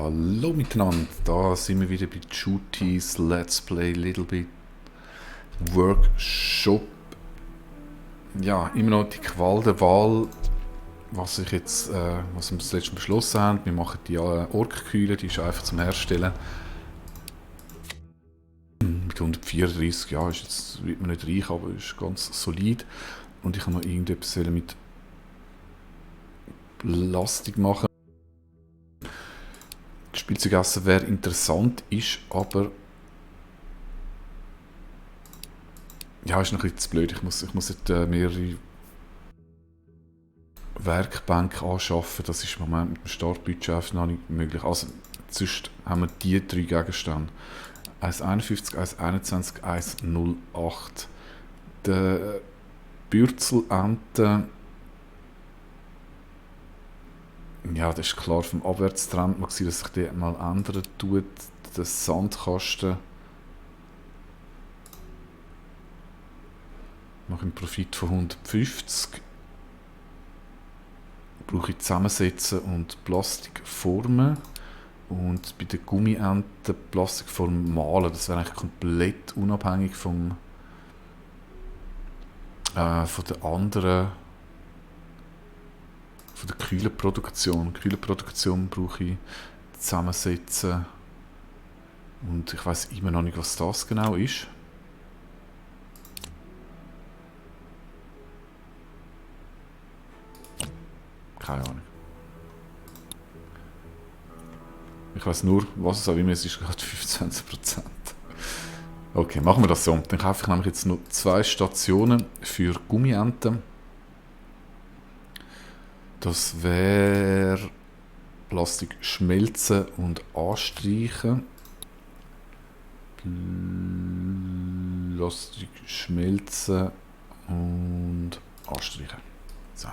Hallo miteinander, da sind wir wieder bei Jutis Let's Play Little Bit Workshop. Ja, immer noch die Qual der Wahl, was wir das letzte Mal beschlossen haben. Wir machen die Orkkühle, die ist einfach zum Herstellen. Mit 134, ja, wird man nicht reich, aber ist ganz solid. Und ich kann noch irgendetwas mit Plastik machen. Spielzeugessen wäre interessant, ist aber ja, ist noch ein bisschen zu blöd. Ich muss jetzt mehrere Werkbänke anschaffen. Das ist im Moment mit dem Startbudget noch nicht möglich. Also sonst haben wir die drei Gegenstände. 1,51, 1,21, 1,08. Der Bürzelente, ja, das ist klar vom Abwärtstrend. Man sieht, dass sich der mal ändern tut. Der Sandkasten mache einen Profit von 150. Brauche ich zusammensetzen und Plastikformen. Und bei den Gummienten Plastikform malen. Das wäre eigentlich komplett unabhängig von der anderen, von der Kühlerproduktion. Kühlerproduktion brauche ich zusammensetzen. Und ich weiß immer noch nicht, was das genau ist. Keine Ahnung. Ich weiß nur, was es auch immer ist, ist gerade 25%. Okay, machen wir das so. Dann kaufe ich nämlich jetzt noch 2 Stationen für Gummienten. Das wäre Plastik schmelzen und anstreichen. Plastik schmelzen und anstreichen. So.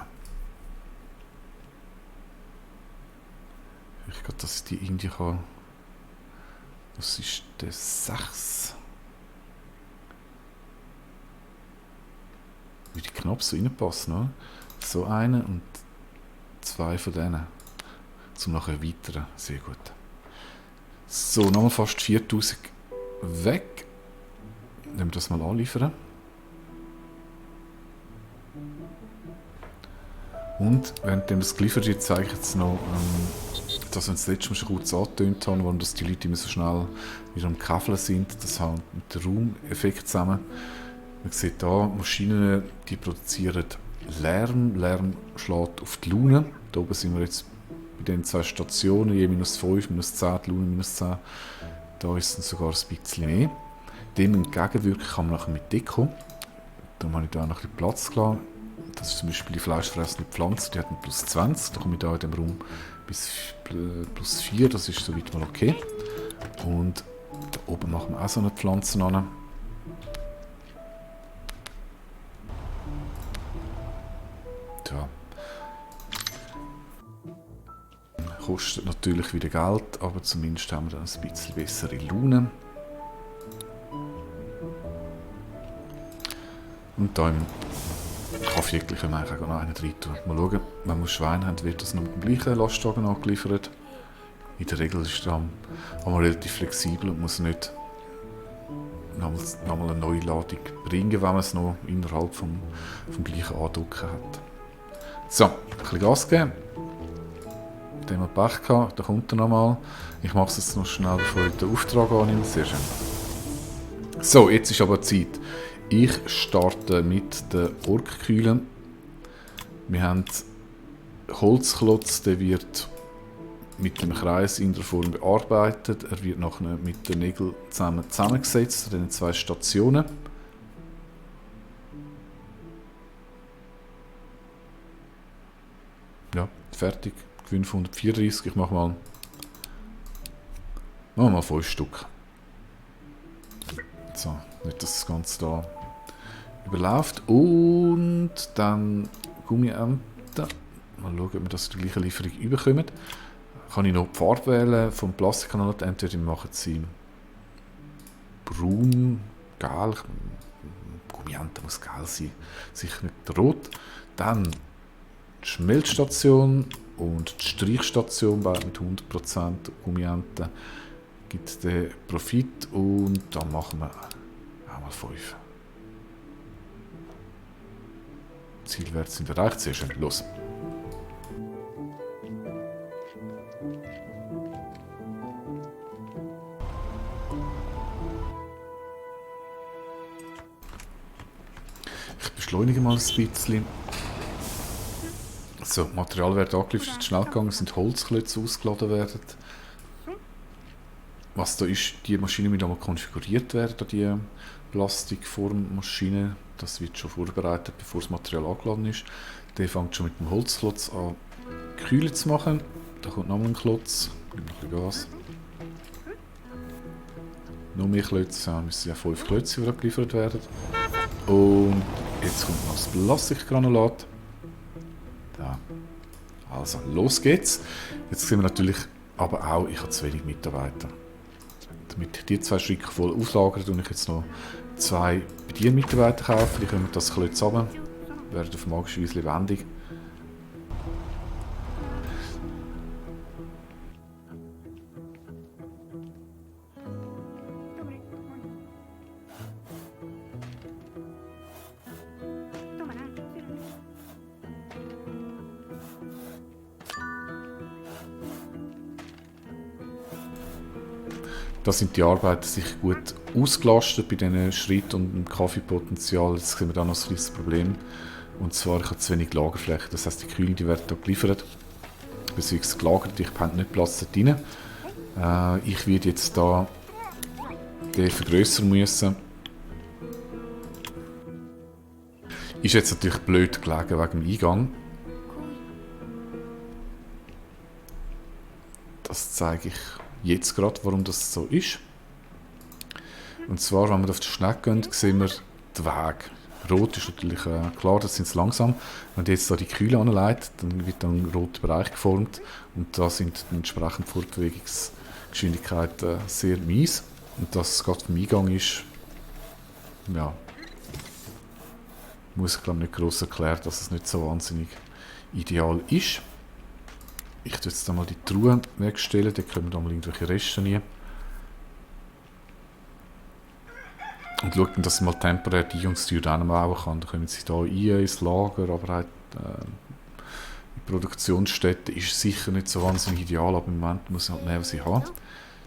Ich glaube, dass ich die irgendwie kann. Das ist der 6. Wie die knapp so reinpassen, oder? So eine und 2 von denen. Zum nachher erweitern. Sehr gut. So, nochmal fast 4000 weg. Nehmen wir das mal anliefern. Und während das geliefert wird, zeige ich jetzt noch, dass wir das letzte Mal schon kurz angetönt haben, warum die Leute immer so schnell wieder am Käfeln sind. Das hängt mit dem Raumeffekt zusammen. Man sieht hier, Maschinen, die produzieren Lärm. Lärm schlägt auf die Laune. Da oben sind wir jetzt bei den 2 Stationen, je -5, -10, die Laune -10. Da ist es sogar ein bisschen mehr. Dem entgegenwirken kann man nachher mit Deko. Da habe ich da noch ein bisschen Platz gelassen. Das ist zum Beispiel die fleischfressende Pflanze, die hat einen +20. Da komme ich da in dem Raum bis +4, das ist soweit mal okay. Und da oben machen wir auch so eine Pflanze an. Ja. Kostet natürlich wieder Geld, aber zumindest haben wir dann ein bisschen bessere Laune. Und da im Kaffee können wir eigentlich auch noch einen rein tun. Mal schauen, wenn wir Schwein haben, wird das noch mit dem gleichen Lastwagen angeliefert. In der Regel ist das auch relativ flexibel und muss nicht nochmal eine neue Ladung bringen, wenn man es noch innerhalb vom gleichen Andrucken hat. So, ein bisschen Gas geben. Da haben wir Pech gehabt, da kommt er nochmal. Ich mache es jetzt noch schnell, bevor ich den Auftrag annehme. Sehr schön. So, jetzt ist aber Zeit. Ich starte mit der Orkkühle. Wir haben Holzklotz, der wird mit dem Kreis in der Form bearbeitet. Er wird nachher mit den Nägeln zusammengesetzt, an den 2 Stationen. Ja, fertig. Gewinn von 134. Ich mache mal 5 Stück. So, nicht, dass das Ganze da überläuft. Und dann Gummienten. Mal schauen, ob wir das in der gleichen Lieferung überkommen. Kann ich noch die Farbe wählen vom Plastikkanal. Entweder machen sie braun, gel. Gummienten muss gel sein, sicher nicht rot. Dann die Schmelzstation. Und die Streichstation mit 100% Gummienten gibt den Profit und dann machen wir auch mal 5. Zielwerte sind erreicht, sehr schön. Los! Ich beschleunige mal ein bisschen. So, Material wird angeliefert, schnell gegangen, sind Holzklötze ausgeladen werden. Was da ist, die Maschine muss einmal konfiguriert werden, die Plastikformmaschine. Das wird schon vorbereitet, bevor das Material angeladen ist. Der fängt schon mit dem Holzklotz an, Kühle zu machen. Da kommt noch ein Klotz, gibt noch ein bisschen Gas. Noch mehr Klötze, ja, müssen ja 5 Klötze, die geliefert werden. Und jetzt kommt noch das Plastikgranulat. Da. Also, los geht's. Jetzt sehen wir natürlich aber auch, ich habe zu wenig Mitarbeiter. Damit die 2 Stücke voll auslagern, tue ich jetzt noch 2 Bedienmitarbeiter kaufen. Die können das Klötz runter, werden auf magische Weise lebendig. Da sind die Arbeiter sicher gut ausgelastet bei diesen Schritten und dem Kaffeepotenzial. Jetzt sehen wir da noch ein kleines Problem. Und zwar, ich habe zu wenig Lagerfläche. Das heisst, die Kühle die werden hier geliefert, beziehungsweise gelagert. Ich habe nicht Platz da drin. Ich werde jetzt da den vergrößern müssen. Ist jetzt natürlich blöd gelegen wegen dem Eingang. Das zeige ich jetzt gerade, warum das so ist. Und zwar, wenn wir auf die Schnecke gehen, sehen wir den Weg. Rot ist natürlich klar, das sind langsam. Wenn jetzt da die Kühle anlegt, dann wird dann ein roter Bereich geformt und da sind entsprechend Fortbewegungsgeschwindigkeiten sehr mies. Und das gerade vom Eingang ist, ja, muss ich glaube nicht gross erklären, dass es nicht so wahnsinnig ideal ist. Ich tue jetzt einmal die Truhe wegstellen, da kommen da mal irgendwelche Reste rein. Und schaut dann, dass man mal temporär die Eingangstür anbauen kann. Da kommen sie hier rein ins Lager, aber auch die Produktionsstätte ist sicher nicht so wahnsinnig ideal, aber im Moment muss ich halt nehmen, was ich habe.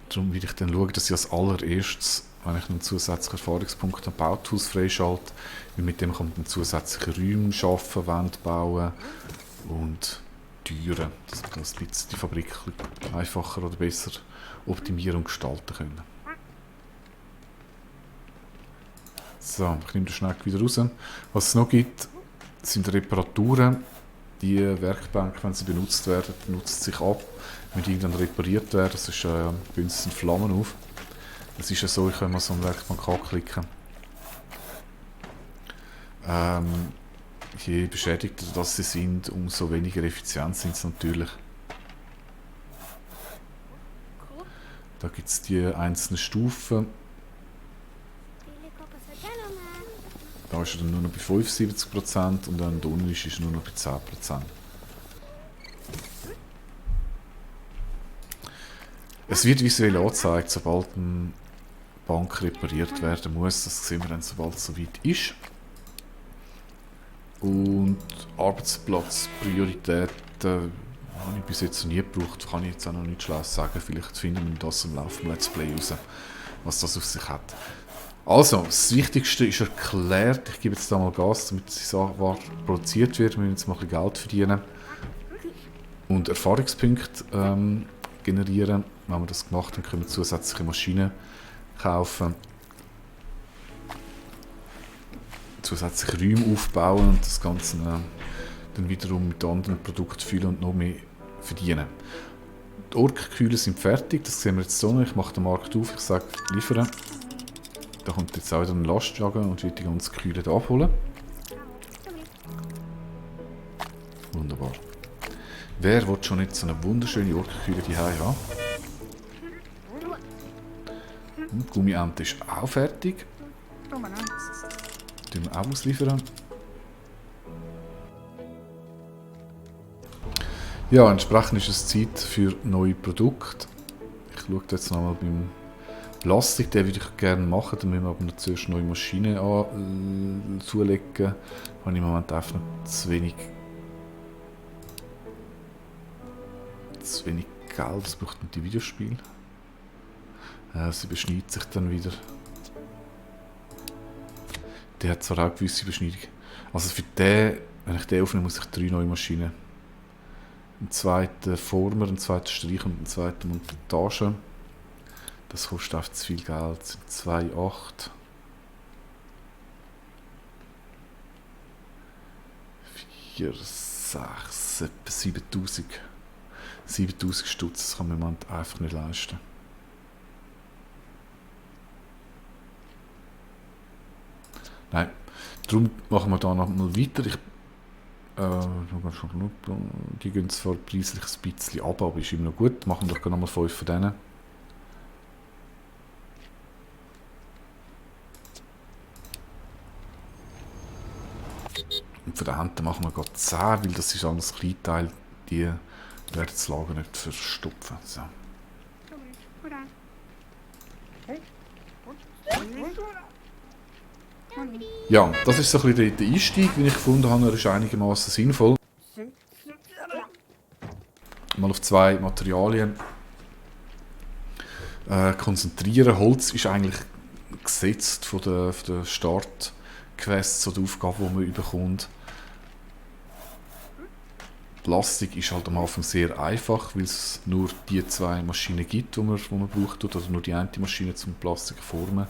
Darum will ich dann schauen, dass ich als allererstes, wenn ich einen zusätzlichen Erfahrungspunkt am Bauhaus freischalte, weil mit dem kann man dann zusätzliche Räume schaffen, Wände bauen und Türen, dass wir das die Fabrik einfacher oder besser optimieren und gestalten können. So, ich nehme den Schneck wieder raus. Was es noch gibt, sind Reparaturen. Die Werkbank, wenn sie benutzt werden, nutzt sich ab. Wenn die dann repariert werden, das ist günstig Flammen auf. Das ist ja so, ich kann mal so eine Werkbank anklicken. Je beschädigter das sie sind, umso weniger effizient sind sie natürlich. Da gibt es die einzelnen Stufen. Da ist er dann nur noch bei 75% und dann unten ist er nur noch bei 10%. Es wird visuell angezeigt, sobald eine Bank repariert werden muss. Das sehen wir dann, sobald es soweit ist. Und Arbeitsplatzprioritäten habe ich bis jetzt noch nie gebraucht, kann ich jetzt auch noch nicht schlecht sagen. Vielleicht finden wir das im Laufe des Let's Play raus, was das auf sich hat. Also, das Wichtigste ist erklärt. Ich gebe jetzt da mal Gas, damit die Sache produziert wird. Wir müssen jetzt mal ein bisschen Geld verdienen und Erfahrungspunkte generieren. Wenn wir das gemacht haben, können wir zusätzliche Maschinen kaufen, zusätzliche Räume aufbauen und das Ganze dann wiederum mit anderen Produkten füllen und noch mehr verdienen. Die Orkkühler sind fertig, das sehen wir jetzt so noch. Ich mache den Markt auf, ich sage liefern. Da kommt jetzt auch wieder ein Lastwagen und wird die ganze Kühle hier abholen. Wunderbar. Wer will schon nicht so eine wunderschöne Orkkühle hier haben? Die Gummiente ist auch fertig. Die wir auch ausliefern. Ja, entsprechend ist es Zeit für neue Produkte. Ich schaue jetzt nochmal beim Plastik, den würde ich gerne machen, dann müssen wir aber noch zuerst neue Maschinen zulegen. Da habe ich im Moment einfach noch zu wenig Geld, das braucht nicht die Videospiele. Sie beschneidet sich dann wieder. Der hat zwar auch gewisse Beschneidung. Also für den, wenn ich den aufnehme, muss ich 3 neue Maschinen. Einen zweiten Former, einen zweiten Streich und einen zweiten Montage. Das kostet einfach zu viel Geld. Das sind 2,8. 4, 6, etwa 7000. 7000 Stutz, das kann man im Moment einfach nicht leisten. Nein, darum machen wir da noch mal weiter. Die gehen zwar preislich ein bisschen ab, aber ist immer noch gut. Machen wir doch noch mal 5 von denen. Und von den Händen machen wir gerade 10, weil das ist alles Kleinteil, die werden das Lager nicht verstopfen. So. Ja, das ist so ein bisschen der Einstieg, den ich gefunden habe. Er ist einigermaßen sinnvoll. Mal auf 2 Materialien konzentrieren. Holz ist eigentlich gesetzt von der Startquests oder Aufgaben, die man bekommt. Plastik ist halt am Anfang sehr einfach, weil es nur die 2 Maschinen gibt, die man braucht, oder nur die eine Maschine zum Plastik zu formen.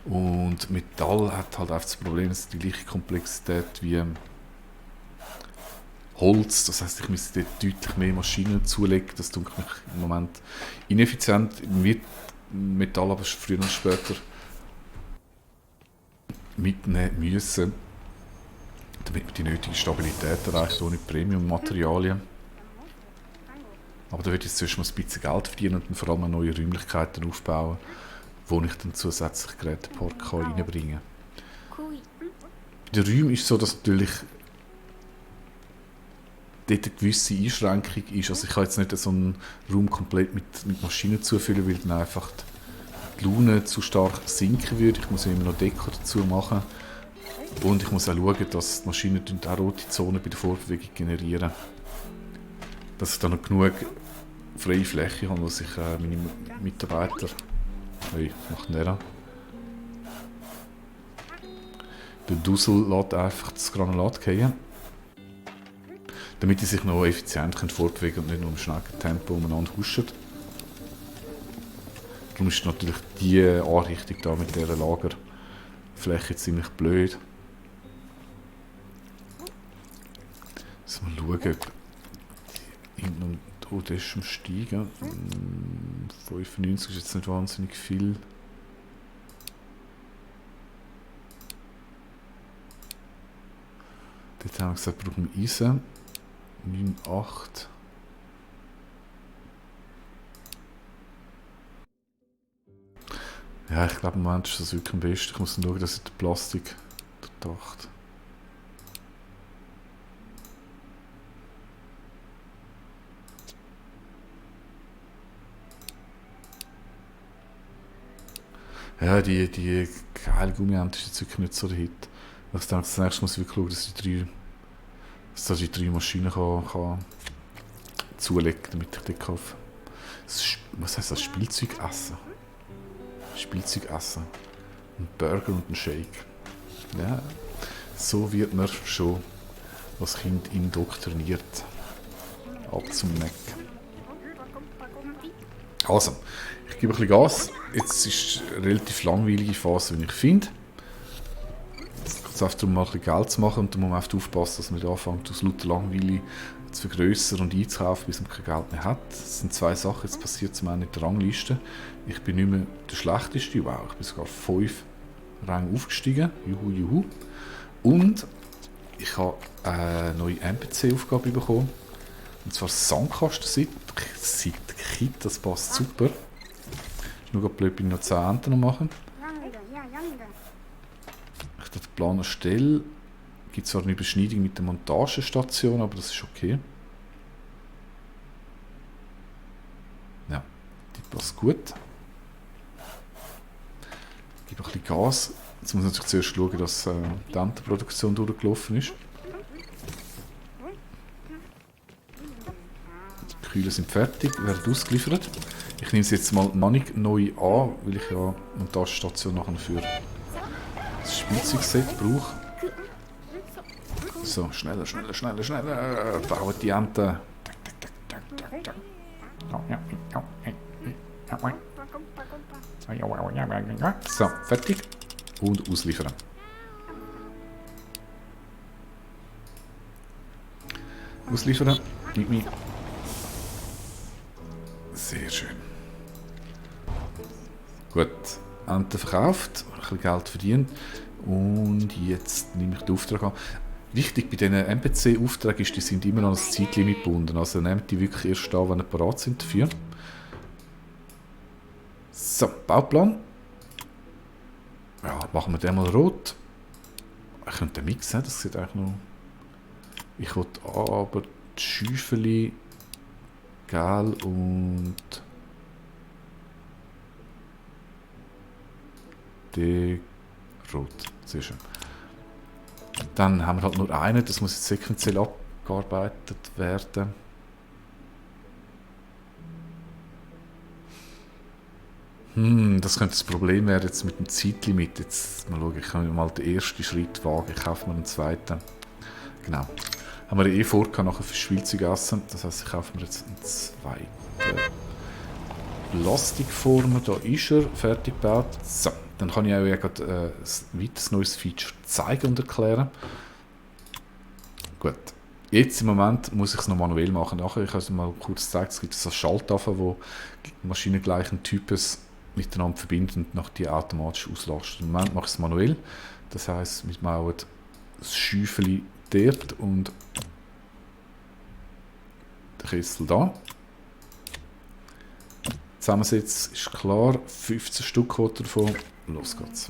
Und Metall hat halt einfach das Problem, dass die gleiche Komplexität wie Holz. Das heisst, ich müsste dort deutlich mehr Maschinen zulegen. Das tut mich im Moment ineffizient. Wird Metall aber früher oder später mitnehmen müssen, damit man die nötige Stabilität erreicht, ohne Premium-Materialien. Aber da würde ich jetzt zuerst mal ein bisschen Geld verdienen und dann vor allem neue Räumlichkeiten aufbauen, wo ich dann zusätzlich Gerätepark reinbringen kann. Der Räume ist so, dass natürlich dort eine gewisse Einschränkung ist. Also ich kann jetzt nicht so einen Raum komplett mit Maschinen zufüllen, weil dann einfach die Laune zu stark sinken würde. Ich muss immer noch Deko dazu machen. Und ich muss auch schauen, dass die Maschinen auch rote Zonen bei der Vorbewegung generieren. Dass ich dann noch genug freie Fläche habe, wo sich meine Mitarbeiter... Hey, was macht denn der? Der Dussel lässt einfach das Granulat fallen. Damit die sich noch effizient fortbewegen und nicht nur im schnellen Tempo umeinander huschen. Darum ist natürlich die Anrichtung da mit dieser Lagerfläche ziemlich blöd. Jetzt mal schauen, ob der ist am Steigen. 95 ist jetzt nicht wahnsinnig viel. Dort haben wir gesagt, brauchen wir Eisen. 9,8. Ja, ich glaube im Moment ist das wirklich am besten. Ich muss dann schauen, dass ich den Plastik durchdacht. Ja, die geile Gummiente ist jetzt wirklich nicht so der Hit. Ich denke, das nächste muss ich wirklich schauen, dass ich die 3 Maschinen kann zulegen, damit ich dort auf was heisst das? Spielzeug essen. Spielzeug essen. Ein Burger und ein Shake. Ja, so wird man schon als Kind indoktriniert. Ab zum Mac. Also, ich gebe ein bisschen Gas. Jetzt ist eine relativ langweilige Phase, wie ich finde. Es geht einfach darum, mal ein bisschen Geld zu machen und dann muss man einfach aufpassen, dass man nicht anfängt, aus lauter Langweile zu vergrössern und einzukaufen, bis man kein Geld mehr hat. Das sind 2 Sachen. Jetzt passiert zum einen in der Rangliste. Ich bin nicht mehr der Schlechteste. Wow, ich bin sogar 5 Ränge aufgestiegen. Juhu, juhu. Und ich habe eine neue NPC-Aufgabe bekommen. Und zwar Sandkasten-Kit. Das passt super. Nur blöd, bin ich noch 10 Enten machen. Ich den Plan erstelle. Es gibt zwar eine Überschneidung mit der Montagestation, aber das ist okay. passt gut. Ich gebe ein bisschen Gas. Jetzt muss ich natürlich zuerst schauen, dass die Entenproduktion durchgelaufen ist. Die Kühle sind fertig, werden ausgeliefert. Ich nehme sie jetzt mal noch nicht neu an, weil ich ja eine Montagestation nachher für das Spielzeugset brauche. So, schneller, schneller, schneller, schneller. Bauen die Enten. So, fertig. Und ausliefern. Ausliefern. Sehr schön. Gut, Ente verkauft, ein bisschen Geld verdient. Und jetzt nehme ich den Auftrag an. Wichtig bei diesen NPC-Aufträgen ist, die sind immer an das Zeitlimit gebunden. Also nehmt die wirklich erst an, wenn sie bereit sind dafür. So, Bauplan. Ja, machen wir den mal rot. Ich könnte den mixen, das sieht eigentlich noch... Ich wollte aber die Schäufeli gelb und... die rot. Sehr schön. Dann haben wir halt nur einen, das muss jetzt sequenziell abgearbeitet werden. Das könnte das Problem werden jetzt mit dem Zeitlimit. Jetzt mal schauen, ich kann mal den ersten Schritt wagen, ich kaufe mir einen zweiten. Genau. Haben wir eh vor, nachher für Spielzeug essen. Das heisst, ich kaufe mir jetzt einen zweiten. Plastikformer, da ist er, fertig gebaut. So, dann kann ich euch gerade ein weiteres neues Feature zeigen und erklären. Gut. Jetzt im Moment muss ich es noch manuell machen. Nachher, ich habe es mal kurz gezeigt, es gibt so Schalttafel, wo maschinengleichen Types miteinander verbinden und nach die automatisch auslasten. Im Moment mache ich es manuell. Das heisst, wir bauen das Schäufeli dort und der Kessel da. Zusammensetzen ist klar, 15 Stück davon. Los geht's.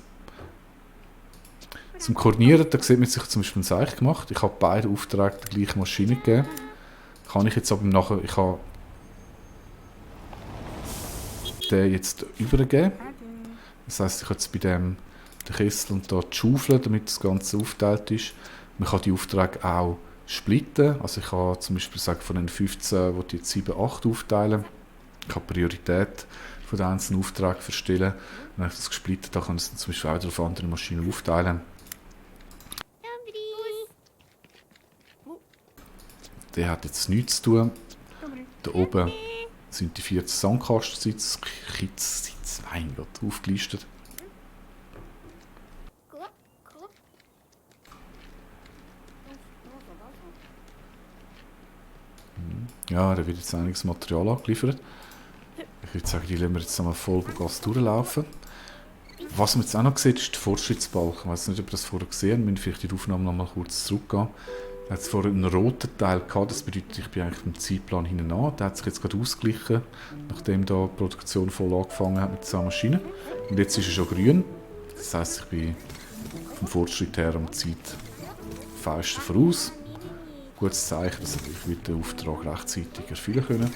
Zum Koordinieren, da sieht man sich zum Beispiel ein Zeichen gemacht. Ich habe beide Aufträge der gleichen Maschine gegeben. Kann ich jetzt aber nachher, ich habe den jetzt übergeben. Das heisst, ich habe jetzt bei dem den Kessel und da die Schaufel, damit das Ganze aufgeteilt ist. Man kann die Aufträge auch splitten. Also ich kann zum Beispiel sagen, von den 15 will ich jetzt 7, 8 aufteilen. Ich kann Priorität von den einzelnen Aufträgen verstellen. Wenn ich das gesplittet habe, kann ich es zum Beispiel auch wieder auf andere Maschinen aufteilen. Der hat jetzt nichts zu tun. Da oben sind die 14 Sandkastensitze, Kitzsitze, mein Gott, aufgelistet. Ja, da wird jetzt einiges Material angeliefert. Ich würde sagen, die lassen wir jetzt einmal voll Gas durchlaufen. Was man jetzt auch noch sieht, ist der Fortschrittsbalken. Ich weiß nicht, ob ihr das vorher gesehen habt. Wir müssen vielleicht die Aufnahme noch mal kurz zurückgehen. Da hat es vorher einen roten Teil gehabt. Das bedeutet, ich bin eigentlich im Zeitplan hinten an. Der hat sich jetzt gerade ausgeglichen, nachdem da die Produktion voll angefangen hat mit dieser Maschine. Und jetzt ist er schon grün. Das heisst, ich bin vom Fortschritt her am Zeitfenster voraus. Gutes Zeichen, dass ich den Auftrag rechtzeitig erfüllen können.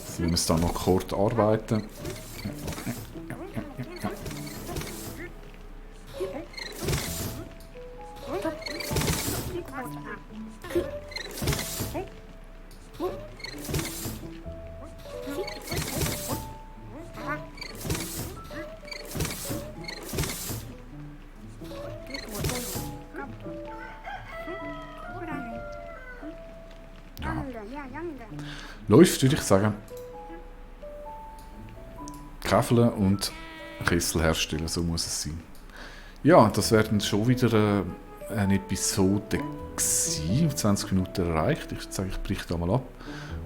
So, wir müssen dann noch kurz arbeiten. Läuft, würde ich sagen. Käfeln und Kessel herstellen, so muss es sein. Ja, das wäre dann schon wieder eine Episode gewesen, 20 Minuten erreicht. Ich würde sagen, ich breche da mal ab.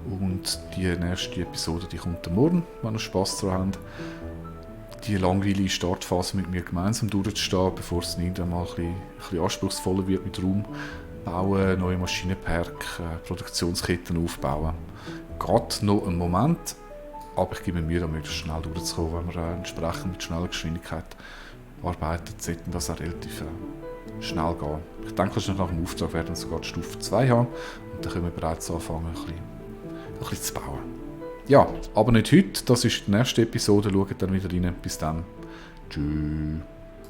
Und die nächste Episode, die kommt am Morgen, wenn ihr Spass daran habt. Die langweilige Startphase mit mir gemeinsam durchzustehen, bevor es irgendwann mal ein bisschen anspruchsvoller wird mit Raum bauen, neue Maschinenpark, Produktionsketten aufbauen. Geht noch einen Moment, aber ich gebe mir Mühe, da möglichst schnell durchzukommen. Wenn man entsprechend mit schneller Geschwindigkeit arbeitet, sollte das auch relativ schnell gehen. Ich denke, nach dem Auftrag werden wir sogar die Stufe 2 haben und dann können wir bereits anfangen, ein bisschen zu bauen. Ja, aber nicht heute, das ist die nächste Episode. Schaut dann wieder rein. Bis dann. Tschüss.